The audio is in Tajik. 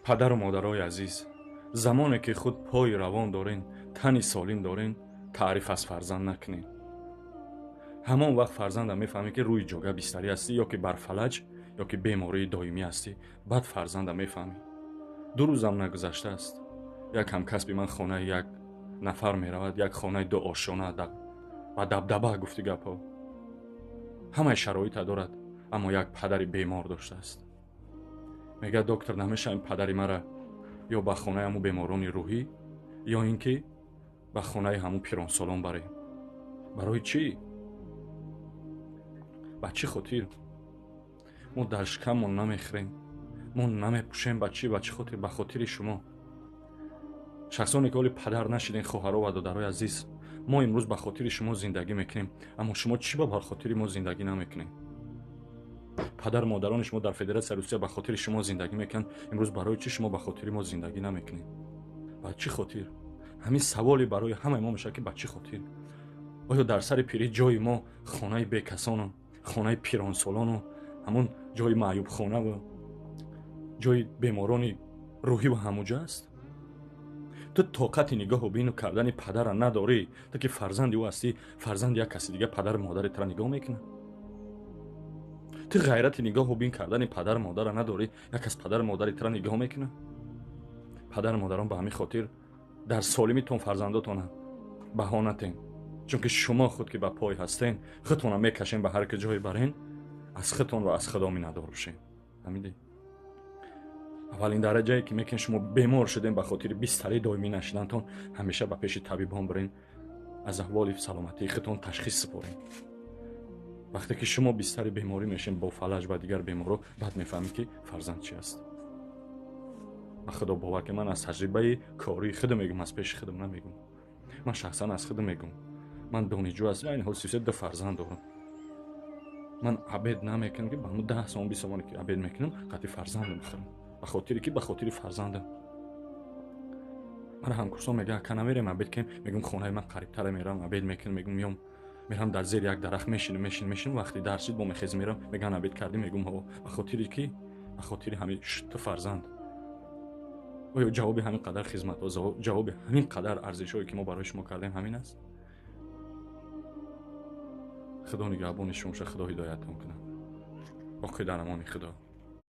Падару модарои азиз, замоне ки худ пои равон дорен, тани солим дорен, таъриф аз фарзанд накунед. Ҳамон вақт фарзанда мефаҳмӣ, ки рӯи ҷога бистарӣ ҳастӣ, ё ки бар фалаҷ, ё ки бемории доимӣ ҳастӣ. Баъд фарзанда мефаҳмӣ. 2 рӯзам нагузаштааст, як ҳамкасби ман хонаи як нафар меравад, як хонаи дуошона ба дабдаба, гуфти гапҳо, ҳамаи шароита дорад, аммо як падари бемор доштааст. Мегӯяд: доктор, намешавем падари мара ё ба хонаи ҳамун беморони рӯҳӣ, ё ин ки ба хонаи ҳамун пиронсолон барем. Барои чӣ? Ба чӣ хотир? Мо дар шикаммон намехӯрем, мо намепӯшем. Ба чӣ? Ба чӣ хотир? Ба хотири шумо. Шахсоне ки ҳоли падар нашидем, хоҳаро ва додарои азиз, мо имрӯз ба хотири шумо зиндагӣ мекунем, аммо шумо чӣ ба хотири мо зиндагӣ намекунем? Падару модарони шумо дар Федератсияи Русия ба хотири шумо зиндагӣ мекунанд. Имрӯз барои чӣ шумо ба хотири мо зиндагӣ намекунед? Ба чӣ хотир? Ҳамин саволе барои ҳамаи мо мешавад, ки ба чӣ хотир? Оё дар сари пирӣ ҷои мо хонаи бекасону хонаи пиронсолону ҳамун ҷои маъюбхонаву ҷои беморони рӯҳиву ҳамуҷа аст? Ту тоқати нигоҳу бину кардани падара надорӣ, ту ки фарзанди ӯ ҳастӣ, фарзанди як каси дига падару модари тура нигоҳ мекунад? Ту ғайрати нигоҳу бин кардани падару модара надорӣ, як кас падару модари тура нигоҳ мекунад? Падару модарон, ба ҳамин хотир дар солимитон фарзандотона баҳонатен, чунки шумо худ ки ба пой ҳастен, худтона мекашен ба ҳар ки ҷое барен, аз худтон ва аз худо миннатдор бошен. Фаҳмидӣ? Аввалин дараҷае ки мекунед, шумо бемор шудем, ба хотири бистари доимӣ нашидантон ҳамеша ба пеши табибон бирен, аз аҳволи саломатии худтон ташхис супорем. Вақте ки шумо бистари беморӣ мешем бо фалаҷ ва дигар беморо, баъд мефаҳмед, ки фарзанд чи аст. Ба худо бовар ки ман аз таҷрибаи кории худам мегӯм, аз пеши худам намегӯм. Ман шахсан аз худам мегӯм. Ман донишҷӯ ҳастам, айни ҳол 33 фарзанд дорам. Ман обед намекунам, ки ба ҳамун 10 сомон, 20 сомоне ки обед мекунам, қатъи фарзандам бихӯрам. Ба хотире ки ба хотири фарзандам. Мара ҳамкурсон мегӯяд: ака, намерем обед кунем? Мегӯм: хонаи ман қарибтара, мерам обед мекунам. Мегӯм: меём, мерам дар зери як дарахт мешинам, мешинам, мешинам. Вақти дарс шид, бо мехезам, мерам. Мегӯянд: обед кардӣ? Мегӯм: ҳо. Ба хотири ки? Ба хотири ҳамин ту фарзанд. Оё ҷавоби ҳамин қадар хизматҳо, ҷавоби ҳамин қадар арзишҳое ки мо барои шумо кардем, ҳамин аст? Худо нигаҳбони шумо шад, Худо ҳидояттон кунад. Боқӣ дар амони Худо.